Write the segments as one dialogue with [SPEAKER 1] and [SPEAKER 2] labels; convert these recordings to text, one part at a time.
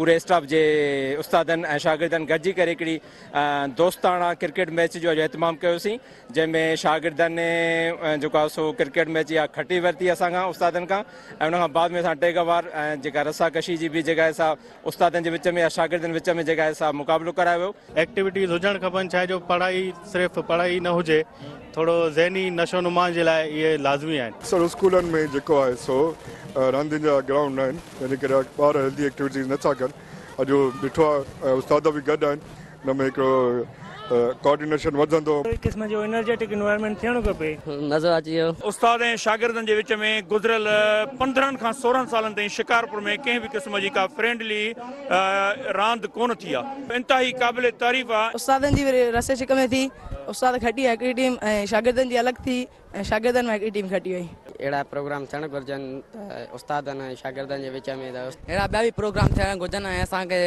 [SPEAKER 1] پوري اسٽاف جي استادن ۽ شاگردن گڏجي ڪري هڪڙي دوستاڻا ڪرڪيٽ ميچ جو اڄ اهتمام ڪيوسين، جنهن ۾ شاگردن جيڪو آهي سو ڪرڪيٽ ميچ اها کٽي ورتي اسان کان استادن کان ۽ ان کان بعد ۾ اسان ٽيگ وار جيڪا رسا ڪشي جي به جيڪا سا استادن جي وچ ۾ يا شاگردن وچ ۾ جيڪا سا مقابلو ڪرايو ويو.
[SPEAKER 2] ايڪٽيوٽيز هجڻ کپن، ڇا جو پڙهائي صرف پڙهائي نه هجي، ٿورو ذهني نشو نما جي لاء اهي لازمي آهن.
[SPEAKER 3] سر اسڪولن ۾ جيڪو آهي سو راندين جا گرائونڊ نه آهن، تنهن جي ڪري ٻار هيلدي ايڪٽيوٽيز نه ٿا ڪن. اڄ ڏٺو آهي ۽ استاد به گڏ آهن، ان ۾ هڪڙو ڪوآرڊينيشن وڌندو.
[SPEAKER 4] قسم جو انرجيٽڪ انوائرمينٽ ٿيڻ کپي.
[SPEAKER 5] مزو اچي ويو.
[SPEAKER 6] استاد ۽ شاگردن جي وچ ۾ گذريل 15 کان 16 سالن تائين شڪارپور ۾ ڪنهن به قسم جي ڪا فرينڊلي راند ڪونه ٿي آ، انتهائي قابل تعريف آ.
[SPEAKER 7] استادن جي رسي ڇڪ ۾ ٿي، استاد کٽي ويا هڪڙي ٽيم ۽ شاگردن جي الڳ ٿي ۽ شاگردن مان هڪڙي ٽيم کٽي وئي.
[SPEAKER 5] اهڙا پروگرام ٿيڻ گهرجن ته استادن ۽ شاگردن جي وچ ۾ ته. اهڙا ٻيا به پروگرام ٿيڻ گهرجن ۽ اسان کي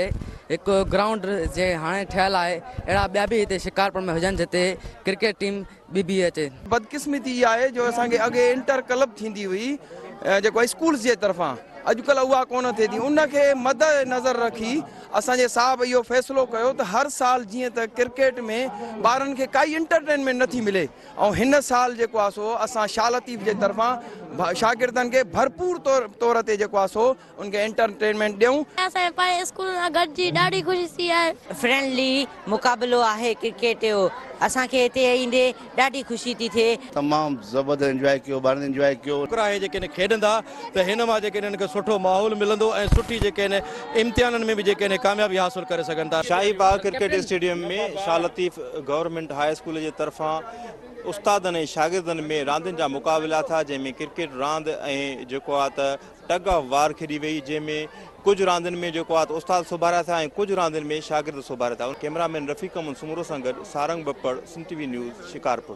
[SPEAKER 5] هڪ گرائونڊ جي هاڻي ٺهيل آهي اهڙا ٻيا به هتي شڪارپور ۾ هجن جتي ڪرڪيٽ ٽيم ٻي به اچي.
[SPEAKER 8] بدقسمتي اها آهي جو اسان کي اڳي انٽر ڪلب ٿيندي هئي جيڪو اسڪولز جي طرفان، اڄڪلهه اها ڪونه ٿئي ٿي. ان کي مد نظر رکي اسان جي صاحب اهو فيصلو ڪيو ته هر سال جيئن ته ڪرڪيٽ ۾ ٻارن کي ڪائي انٽرٽينمينٽ نٿي ملي ۽ هن سال جيڪو آهي سو اسان شاهه لطيف جي طرفان شاگردن کي ڀرپور طور تي جيڪو آهي سو ان کي انٽرٽينمينٽ ڏيون.
[SPEAKER 9] اسان کي پنهنجي اسڪول سان گڏجي ڏاڍي خوشي ٿي آهي.
[SPEAKER 10] فرينڊلي مقابلو آهي ڪرڪيٽ جو، اسان کي هتي ايندي ڏاڍي خوشي ٿي ٿئي.
[SPEAKER 11] تمام زبردست انجواء ڪيو، ٻارن انجواء ڪيو.
[SPEAKER 2] شڪر آهي جيڪي هن کيڏندا ته هن مان جيڪي هنن کي سٺو ماحول ملندو ۽ سٺي جيڪي هن امتحانن ۾ به جيڪي هن ڪاميابي حاصل ڪري سگهن ٿا.
[SPEAKER 12] Shahi Bagh cricket stadium ۾ Shah Latif government high school جي طرفان استادن ۽ شاگردن ۾ راندين جا مقابلا ٿيا، جنهن ۾ ڪرڪيٽ راند ۽ جيڪو آ ته ٽگ آف وار کيڏي وئي، جنهن ۾ ڪجهه راندين ۾ جيڪو آ ته استاد سوڀارا ٿيا ۽ ڪجهه راندين ۾ شاگرد سوڀارا ٿيا. ڪئميرا مين رفيق احمد سومرو سان گڏ Sarang Bappar, Sindh T V news, Shikarpur.